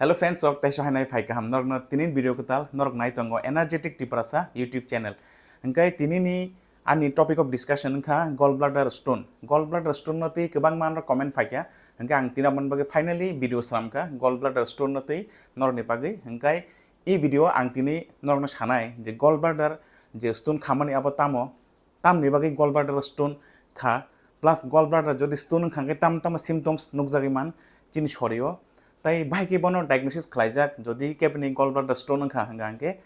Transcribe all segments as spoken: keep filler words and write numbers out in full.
Hello friends, sok tei sohainai phai kaham norokno tini video kwtal norok nai tongo Energetic Tiprasa YouTube channel. Hingkai tini ni ani topic of discussion wngkha gallbladder stone. Gallbladder stone no twi kwbangma norok comment phaikha, hingkai ang tini aboni bagwi finally video slamkha gallbladder stone no twi norokni bagwi. Hingkai e video ang tini norokno sanai je gallbladder je stone khamani abo tamo, tamni bagwi gallbladder stone kha, plus gallbladder jodi stone wngkha hingkhe tam tamo symptoms nukjagwi man chini sorio. Tai bahai khe bono diagnosis khlaijak jodi kebni gallbladder stone wngkha hingkha hingkhe,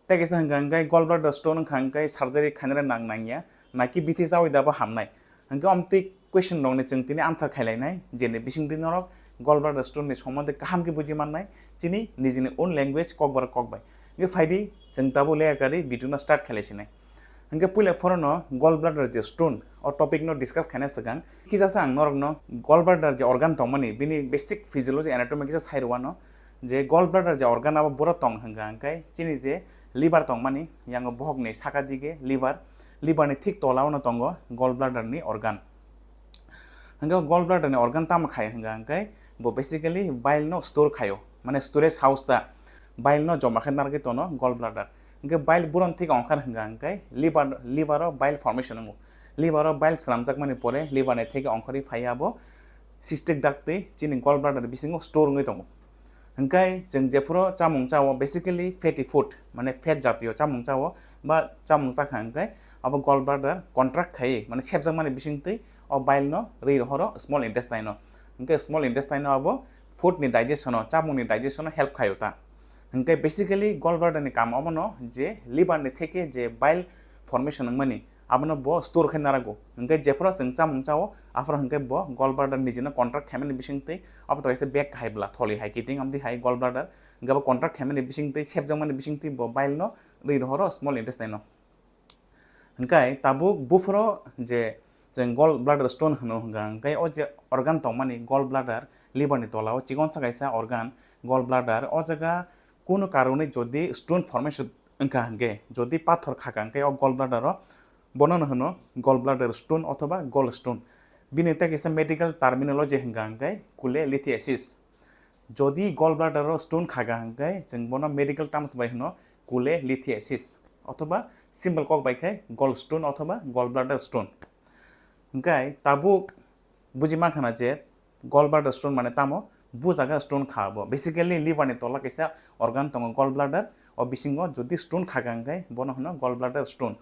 tei kaisa hingkha hingkhe gallbladder stone wngkha hingkhe surgery khainani nang nangya, naki bithi chawi dabo hamnai. Hingkhe omtwi question rokni chwng tini answer khailainai, jeni bisingtwi norok gallbladder stone ni somondo kaham khe buji mannai, chini nijini own language kokborok kokbai. Hingkhe phaidi chwng tabuk leya kari video no start khailaisinai. Hingkhe puila phorono gallbladder je stone o topic no discuss khaina swkang, kisa sa ang norokno gallbladder je organ tongmani bini basic physiology anatomy kisa sai rwano, je gallbladder je organ abo buro tong hingkha hingkhe chini je liver tongmani, yango bohokni saka dige liver, liver ni thik tola ono tongo gallbladder ni organ. Hingkhe gallbladder ni organ tamo khai hingkha hingkhe bo basically bile no store khaio, mane storage house ta, bile no joma khe narwgwi tono gallbladder. Hingkhe bile buron thik ongkhar hingkha hingkhe liver, liver o bile formation wngo. Liver o bile slamjakmani pore liver ni theke ongkhorwi phaiya abo cystic duct tei chini gallbladder bisingo store wngwi tongo. Hingkhe chwng jephuru chamung chao, basically fatty food, mane fat jatiyo chamung chao, ba chamung chakha hingkhe abo gallbladder contract khaiwi, mane sepjakmani bisingtwi o bile no rwi rohoro small intestine o. Hingkhe small intestine o abo food ni digestion o, chamung ni digestion o help khaio ta. Hingkhe basically gallbladder ni kam omono je liver ni theke je bile formation wngmani, abono bo store khe narago. Hingkhe jephuru chwng chamung chao, aphuru hingkhe bo gallbladder nijino contract khaimani bisingtwi abo to kaisa bag hai bwla tholi hai kiting amtwi hai gallbladder, hingkhe bo contract khaimani bisingtwi, sepjakmani bisingtwi bo bile no rwi rohoro small intestine no. Hingkhe tabuk buphuru je chwng gallbladder stone hwno hwnkha, hingkhe o je organ tongmani gallbladder, liver ni tola o chikonsa kaisa organ gallbladder, o jaga kunu karone jodi stone formation wngkha hingkhe, jodi pathor khaka hingkhe o gallbladder o, bono no hwno gallbladder stone othoba gallstone. Bini tei kaisa medical terminology hwnkha hingkhe cholelithiasis. Jodi gallbladder o stone khaka hingkhe chwng bono medical terms bai hwno cholelithiasis othoba simple kok bai khe gallstone othoba gallbladder stone. Hingkhe tabuk buji mankha na je gallbladder stone mane tamo, bu jaga stone kha bo. Basically liver ni tola kaisa organ tongo gallbladder, o bisingo jodi stone khaka hingkhe bono hwno gallbladder stone.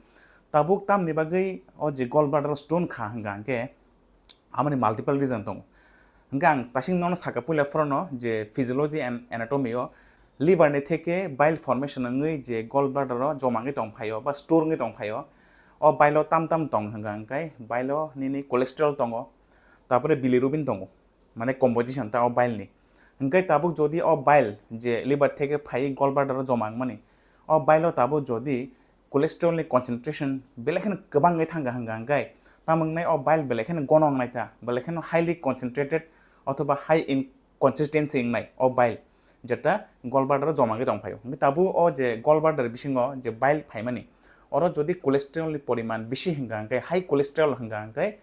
Tabuk tamni bagwi o je gallbladder stone kha hingkha hingkhe amoni multiple reason tongo. Hingkhe ang tasing nono saka puila phorono je physiology and anatomy o liver ni theke bile formation wngwi je gallbladder o joma wngwi tong phaio ba store wngwi tong phaio, o bile o tam tam tong hingkha hingkhe bile o nini cholesterol tongo, tapore bilirubin tongo, mane composition ta o bile ni. Hingkhe tabuk jodi o bile je liver theke phai gallbladder o joma wngmani, o bile o tabuk jodi cholesterol ni concentration belai kheno kwbang wngwi thangkha hingkha hingkhe, tamo wngnai o bile belai kheno gono wngnai ta, belai kheno highly concentrated othoba high in consistency wngnai o bile, jeta gallbladder o joma wngwi tong phaio. Hingkhe tabuk o je gallbladder bisingo je bile phaimani, oro jodi cholesterol ni poriman bisi hingkha hingkhe, high cholesterol hingkha hingkhe,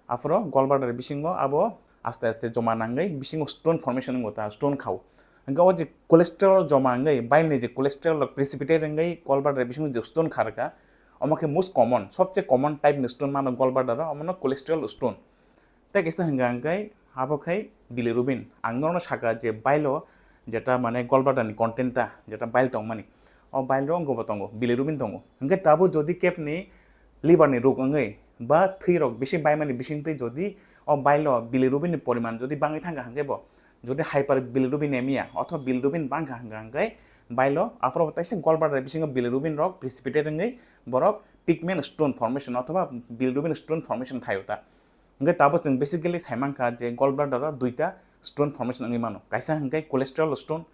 aphuru gallbladder bisingo abo aste aste joma nangwi bisingo stone formation wngo ta, stone khao. Hingkhe o je cholesterol joma wngwi, bile ni je cholesterol rok precipitate wngwi gallbladder bisingo je stone kha rwkha, omo khe most common, sobse common type ni stone mano gallbladder o, omono cholesterol stone. Tei kaisa hingkha hingkhe abo khai bilirubin. Ang norokno saka je bile o jeta mane gallbladder ni content ta, jeta bile tongmani, o bile o wngkha bo tongo, bilirubin tongo. Hingkhe tabuk jodi kebni liver ni rok wngwi ba thwi rok bisi baimani bisingtwi jodi o bile o bilirubin ni poriman jodi bangwi thangkha hingkhe bo, jodi hyperbilirubinemia othoba bilirubin bangkha hingkha hingkhe bile o aphuru bo taisa gallbladder bisingo bilirubin rok precipitate wngwi borok pigment stone formation othoba bilirubin stone formation khaio ta. Hingkhe tabuk chwng basically sai mankha je gallbladder o duita stone formation wngwi mano, kaisa hingkhe cholesterol stone,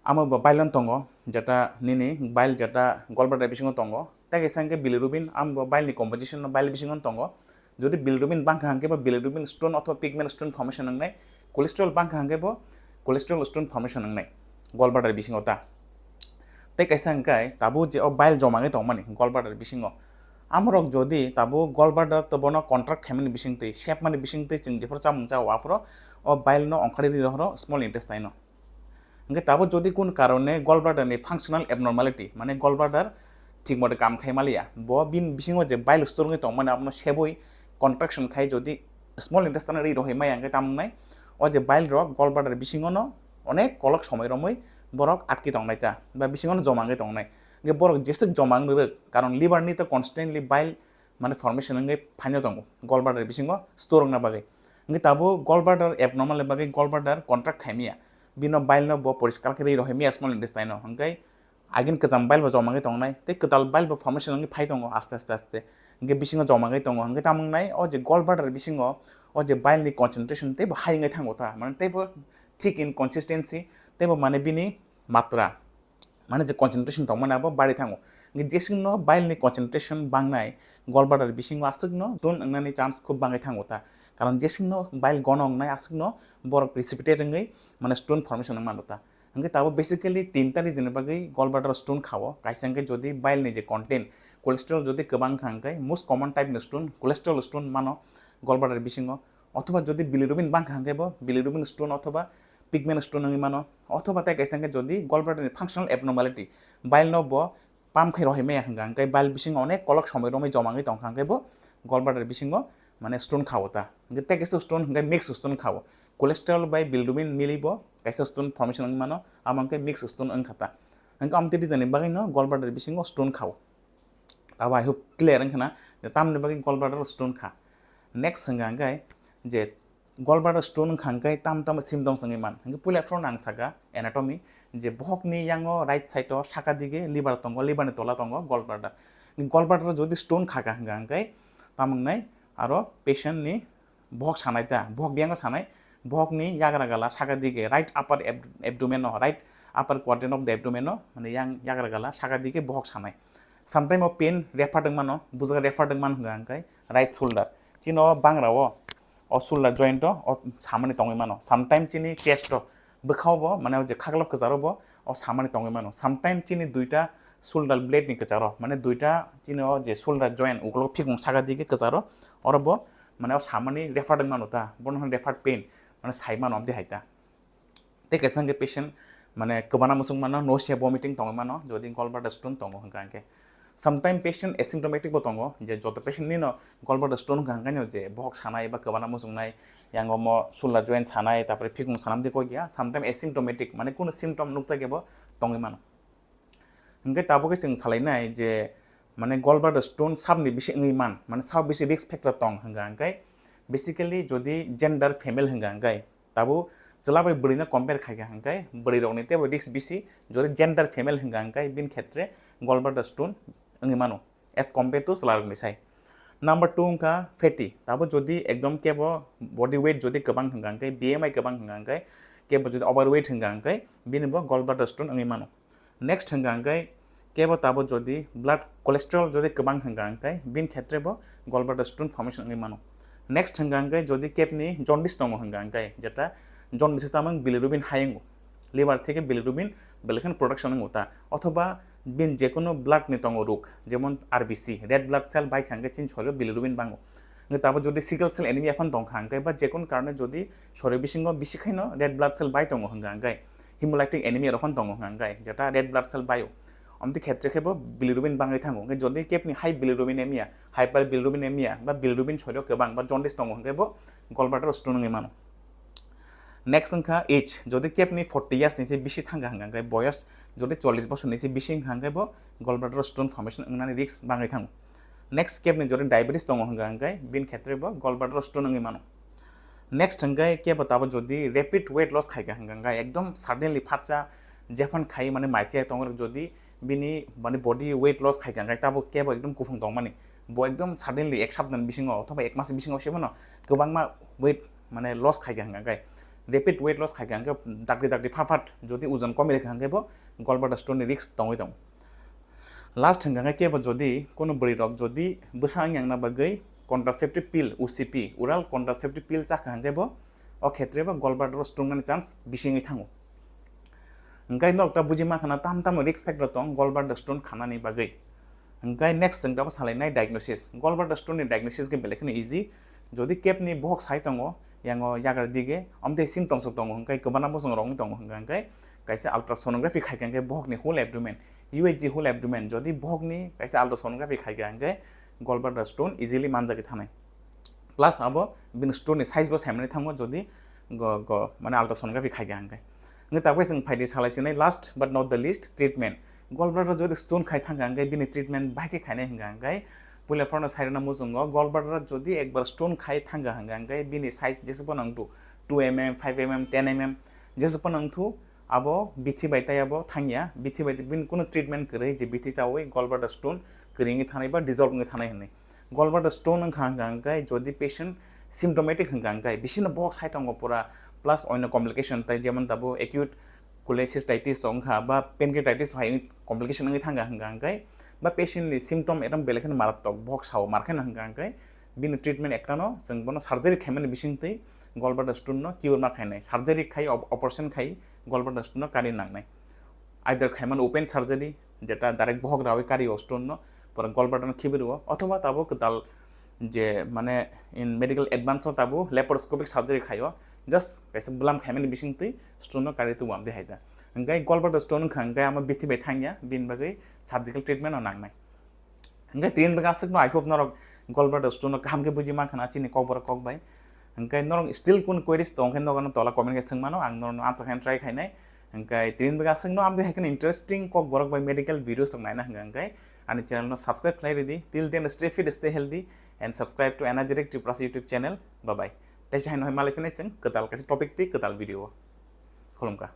amo bo bile no tongo, jeta nini bile jeta gallbladder bisingo tongo, tei kaisa hingkhe bilirubin, amo bo bile ni composition no bile bisingo tongo. Jodi bilirubin bangkha hingkhe bo bilirubin stone othoba pigment stone formation wngnai, cholesterol bangkha hingkhe bo cholesterol stone formation wngnai gallbladder bisingo ta. Tei kaisa hingkhe tabuk je o bile joma wngwi tongmani gallbladder bisingo, amorok jodi tabuk gallbladder to bono contract khaimani bisingtwi, sepmani bisingtwi chwng jephuru chamung chao aphuru o bile no ongkhorwi rwi rohoro small intestine o. Hingke tabo jodi kun karone gallbladder ni functional abnormality, mane gallbladder thik mote kam khai maliya, bo bin bisingo je bile store wngwi tongmani abono sebui contraction khai jodi small intestine ri rohoi maya hingke tamo wngnai, o je bile rok gallbladder bisingo no onek kolok somoi romwi borok atki tongnai ta, ba bisingo no joma wngwi tongnai. Hingke borok jeswk joma wngwi rwk, karon liver ni to constantly bile mane formation wngwi phaino tongo gallbladder bisingo store wngna bagwi. Hingke tabo gallbladder abnormal ni bagwi gallbladder contract khaimiya, bino bile no bo poriskar khe ri rohoi maya small intestine no, hingke agin kwcham bile bo joma wngwi tongnai, tei kwtal bile bo formation wngwi phai tongo aste aste aste. Hingke bisingo joma wngwi tongo, hingke tamo wngnai o je gallbladder bisingo o je bile ni concentration teibo high wngwi thango ta, mane teibo thick in consistency, teibo mane bini matra, mane je concentration tongmani abo bari thango. Hingke jesingno bile ni concentration bangnai gallbladder bisingo aswkno stone wngnani chance khub bangwi thango ta, karon jesingno bile gono wngnai aswkno borok precipitate wngwi mane stone formation wngwi mano ta. Hingke tabo basically tinta reason ni bagwi gallbladder stone khao. Kaisa hingke jodi bile ni je content cholesterol jodi kwbang kha hingke most common type ni stone cholesterol stone mano gallbladder bisingo, othoba jodi bilirubin bang kha hingke bo bilirubin stone othoba pigment stone wngwi mano, othoba tei kaisa hingke jodi gallbladder ni functional abnormality, bile no bo pump khai rohoi maya hingka hingke bile bisingo onek kolok somoi romwi joma wngwi tongkha hingke bo gallbladder bisingo mane stone khao ta. Hingke tei kaisa stone hingke mix stone khao, cholesterol bai bilirubin mili bo kaisa stone formation wngwi mano, amo hingke mix stone wngkha ta. Hingke amtwi reason ni bagwi no gallbladder bisingo stone khao. Abo I hope clear wngkha na je tamni bagwi gallbladder stone kha. Next hingka hingke je gallbladder stone wngkha hingke tam tam symptoms wngwi man. Hingke puila phano ang saka anatomy je bohokni yango right side o saka dige liver tongo, liver ni tola tongo gallbladder. Gallbladder jodi stone khaka hingka hingke tamo wngnai aro patient ni bohok sanai ta, bohok biyango sanai, bohokni yagra gala saka dige right upper ab-, abdomen o, right upper quadrant of the abdomen o, mane yang yagra gala saka dige bohok sanai. Sometime o pain refer wng mano, bujak refer wng mano hingka hingke right shoulder. Chini o bangra o, o shoulder joint o, o samani tongwi mano. Sometime chini chest o, bwkhao bo, mane o je khaklap kwcharo bo, o samani tongwi mano. Sometime chini duita shoulder blade ni kwcharo, mane duita chini o je shoulder joint, ukolog phikung saka dige kwcharo, oro bo, mane o samani refer wng mano ta, bono hwn refer pain, mane sai mano amtwi hai ta. Tei kaisa hingke patient mane kwbana muchung mano, nausea, vomiting tongwi mano, jodi gallbladder stone tongo hingka hingke. Sometime patient asymptomatic bo tongo, je joto patient nino gallbladder stone hingka hingke no je bohok sanai ba kwbana muchungnai, yango mo shoulder joint sanai, tapore phikung sanam di kok ya, sometime asymptomatic, mane kunu symptom nukjak ya bo tongwi mano. Hingke tabuk khe chwng salainai je mane gallbladder stone sabni bisi wngwi man, mane sab bisi risk factor tong hingka hingke basically jodi gender female hingka hingke, tabuk chwla bai bwrwino compare khaikha hingke bwrwirokni teibo risk bisi, jodi gender female hingka hingke bini khetre gallbladder stone wngwi mano as compare to chwlarokni sai. Number two wngkha fatty, tabuk jodi ekdom kebo body weight jodi kwbang hingka hingke, B M I kwbang hingka hingke, kebo jodi overweight hingka hingke bini bo gallbladder stone wngwi mano. Next hingka hingke kebo tabo jodi blood cholesterol jodi kwbang hingka hingke bini khetre bo gallbladder stone formation wngwi mano. Next hingka hingke jodi kebni jaundice tongo hingka hingke, jeta jaundice tamo bilirubin hai wngo, liver theke bilirubin belekhen production wngo ta, othoba bin jekunu blood ni tongo rok, jemon R B C, red blood cell bai kha hingke chini sorio bilirubin bango. Hingke tabo jodi sickle cell anemia phano tongkha hingke ba jekunu karone jodi sorio bisingo bisi khaino red blood cell bai tongo hingka hingke, hemolytic anemia rok phano tongo hingka hingke, jeta red blood cell baio. Amtwi khetre khe bo bilirubin bangwi thango. Hingke jodi kebni high bilirubinemia, hyperbilirubinemia ba bilirubin soiro kwbang ba jaundice tongo hingke bo gallbladder stone wngwi mano. Next wngkha age, jodi kebni forty years ni se bisi thangkha hingka hingke, boyos jodi chollish bosor ni se bisi wngkha hingke bo gallbladder stone formation wngnani risk bangwi thango. Next kebni jodi diabetes tongo hingka hingke bini khetre bo gallbladder stone wngwi mano. Next hingke kebo tabo jodi rapid weight loss khaikha hingka hingke ekdom suddenly phatsa jephang khai mane maichai tongo jodi bini mane body weight loss khaikha hingke tabo kebo ekdom kuphung tongmani, bo ekdom suddenly ek saptani bisingo othoba ek mas bisingo se bono kwbangma weight mane loss khaikha hingka hingke, rapid weight loss khaikha hingke dakti dakti phat phat jodi ojon komwi rikha hingke bo gallbladder stone ni risk tongwi tongo. Last hingka hingke kebo jodi kunu bwrwi rok jodi bwsa wngya wngna bagwi contraceptive pill, O C P, oral contraceptive pill chakha hingke bo o khetre bo gallbladder stone nani chance bisi wngwi thango. Hingke nok ta buji mankha na tam tam risk factor tong gallbladder stone khanani bagwi. Hingke next chwng tabo salainai diagnosis. Gallbladder stone ni diagnosis khe belai kheno easy. Jodi kebni bohok sai tongo, yango yagra dige, amtwi symptoms rok tongo, hingke kwbana bosong rok wng tongo, hingka hingke kaisa ultrasonography khaikha hwnkhe bohokni whole abdomen, U H G whole abdomen, jodi bohokni kaisa ultrasonography khaikha hwnkhe gallbladder stone easily manjagwi thanai. Plus abo bini stone ni size bo saimani thango jodi go, go, mane ultrasonography khaikha hwnkhe. Hwnkhe tabuk chwng phaidi salai sinai last but not the least treatment. Gallbladder jodi stone khai thangkha hwnkhe bini treatment bahai khe khainai hwnkha hwnkhe puila phano sairwna muchungo gallbladder jodi ekbar stone khai thangkha hwnkha hwnkhe bini size jesa phano wngthu two M M, five M M, ten M M jesa phano wngthu abo bithi bai tai abo thangya, bithi bai bini kunu treatment kwrwi je bithi chawi gallbladder stone kwrwi wngwi thanai ba dissolve wngwi thanai hwnwi. Gallbladder stone wngkha hwnkha hwnkhe jodi patient symptomatic hwnkha hwnkhe bisino bohok sai tongo pura plus oino complication tai jemon tabuk acute cholecystitis wngkha ba pancreatitis hai complication wngwi thangkha hwnkha hwnkhe ba patient ni symptom ekdom belai kheno maratwk bohok sao markheno hwnkha hwnkhe bini treatment ekta no chwng bono surgery khaimani bisingtwi gallbladder stone no cure ma khainai. Surgery khai op-, operation khai gallbladder stone no kari nangnai. Either khaimani open surgery jeta direct bohok rawi kari o stone no pore gallbladder no khibi rwo othoba tabuk kwtal je mane in medical advance o tabuk laparoscopic surgery khaio just kaisa bwlam khaimani bisingtwi stone no kari tu wam de haida. Hwnkhe gallbladder stone wngkha hwnkhe amo bithi bai thangya bini bagwi surgical treatment no nangnai. Hwnkhe tini bagwi aswkno, I hope norok gallbladder stone no kaham khe buji mankha na chini kokborok kok bai. Hwnkhe norok still kun queries tong khe nogo tola comment khe swng mano, ang norokno answer khaina try khainai. Hwnkhe tini bagwi aswkno amtwi hai kheno interesting kokborok bai medical videos rok naina hwnkha hwnkhe ani channel no subscribe khlai ridi. Till then stay fit, stay healthy and subscribe to Energetic Tripurasa YouTube channel. Bye bye. Teisa haino hai malai phinai chwng kwtal kaisa topic tei kwtal video o. Khulumkha.